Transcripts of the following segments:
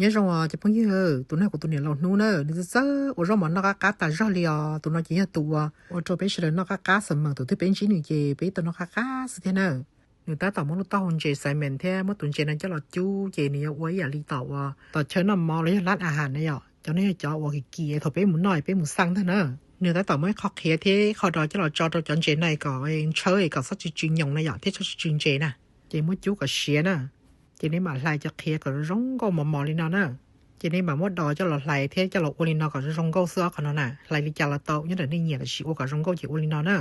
Nyob zoo os cov phooj ywg, tus no kuv tus niam laus Hnub na, nws txawj txawj ua zaub mov noj qab qab tas zog li os. Tus no ces yog tus uas ua rau peb sawv daws noj qab qab, xav mas thaum twg peb ntsib nws ces peb tau noj qab qab xwb thiab na. Nws tab tom muab lub taub hau ntses xais mees thiab muab tus ntses no coj los cub ces nws yuav ua ib yam li tom uas tom chaw noj mov los yog lab a has na yom. Cov no yog cov uas kim kim thaum peb mus noj peb mus xaj ntag na. Nws tab tom muab ib qho qhiav thiab ib qho dos coj los tso rau cov ntses no kom ntshawb kom txhob tsw tsw nyoos na yom, thiab txhob tsw tsw ntses na. Ces muab cub kom siav na. Ces nej mam hlais cov qhiav kom zoo nkauj mos mos li no na. Ces nej mam muab dos coj los hlais thiab coj los ua li no kom zoo zoo nkauj xwb ob qho no na. Hlais li cas los tau, nyob ntawm nej nyiam, tab sis ua kom zoo nkauj ces ua li no na.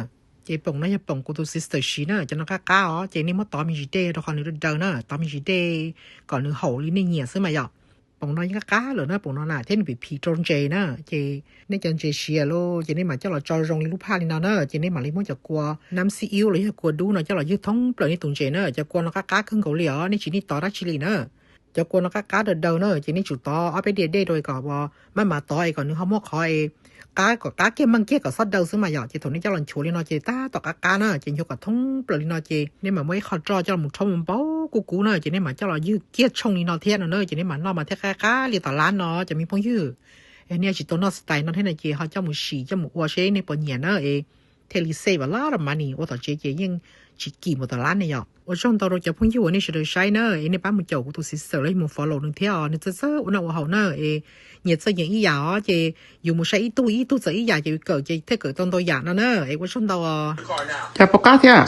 Ces poom no yog poom kuv tus sister siv na, cov noj qab qab os, ces nej muab tov me ntsis dej rau qhov nws daw daw na, tov me ntsis dej kom nws haum li nej nyiam xwb mas yom. Poom no yeej qab qab lawm na, poom no na thiab nws phim phim rau ntses na. Ces nej cov ntses siav lawm ces nej mam coj los tso zoo li lub phaj li no na, ces nej mam li muab cov kua nam xib iub los yog kua dub no coj los ywg thoob plaws nej tus ntses na. Cov kua no qab qab kawg nkaus li os, nej tsis need tov dab tsi li na. Cov kua no qab qab daw daw na, ces nej tsum tov ob peb diav dej rau kom maj mam tov es kom nws ho muaj qhov es qab, kom qab kiag meej kiag kom txhob daw xwb mas yom. Ces thaum nej coj los nchuav li no ces tab tom qab qab na, ces nchuav kom thoob plaws li no ces nej mam muab ib qho roj coj los rhaub mus npau kub kub na, ces nej mam coj los ywg kiag tshooj li no thiab no na, ces nej mam noj mas thiaj qab qab li tom lab no cov me phooj ywg. Nej tsis tau noj style no thiab no ces ho coj mus sim coj mus ua seb nej puas nyiam na es thiaj li save a lot of money, ua tom tsev ces yeej tsis kim mus tom lab ne yom. Ua tsaug ntau rau cov phooj ywg uas nej sawv daws saib na, es nej pab mus caum kuv tus sister los yog mus follow nws thiab os, nws txawj txawj ua noj ua haus na. Es nyias txawj nyias ib yam os, ces yus mus saib ib tug ib tug txawm ib yam ces yus kawm ces thiaj kawm tau ntau yam no na. Es ua tsaug ntau os. Cas pom qab thiab.